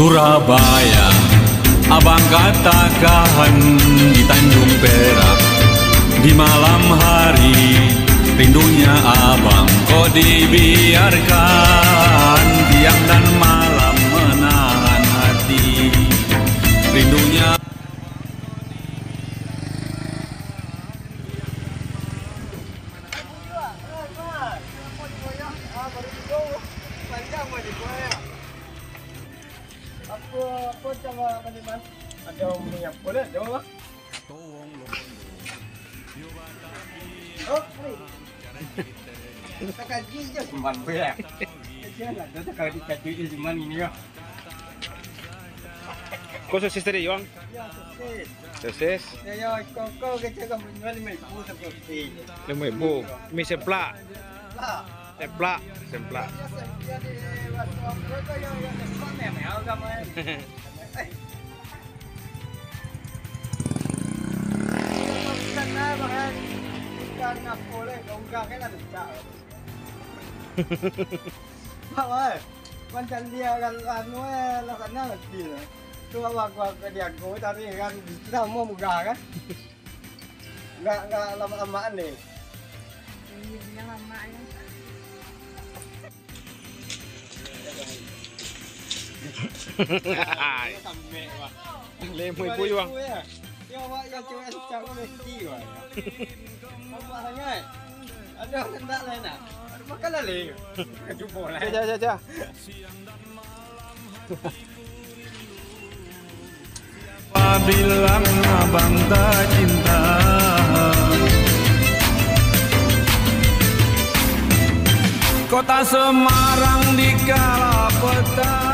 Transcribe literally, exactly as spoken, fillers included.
Surabaya, abang katakan di Tanjung Perak. Di malam hari, rindunya abang kok dibiarkan, siang dan malam menahan hati. Rindunya. Apo, apo caro tadi, Mas? Ado bunyi apo lah, ado. Oh, ni. Takaji je. Simpan gue ya. Kasihan lah, dah takaji-kaji je simpan ini ya. Ko sosis tadi, Yuang? Ya, sosis. Sosis? Ya, ya, koko kecil kan menjual lima ribu sosis. Lima ribu. Mi seblak. Lah. Seblak, seblak. Macam dia kan, anu, eh, lah sana lagi lah. Tu awak gua ke dia, gua tadi kan, sama murah kan. Enggak, enggak lama-lamaan deh. Iya, dia lama ya. Sampai, wah. Lima ribu, Yuang. Ya, awak yang cewek secang tu mesti, wah. Apa sangat? Ada hendak lain nak? Ada makan lah, leh. Jumpa lah. Cak, cak, cak. Bilang abang tak cinta. Kota Semarang di kala petang.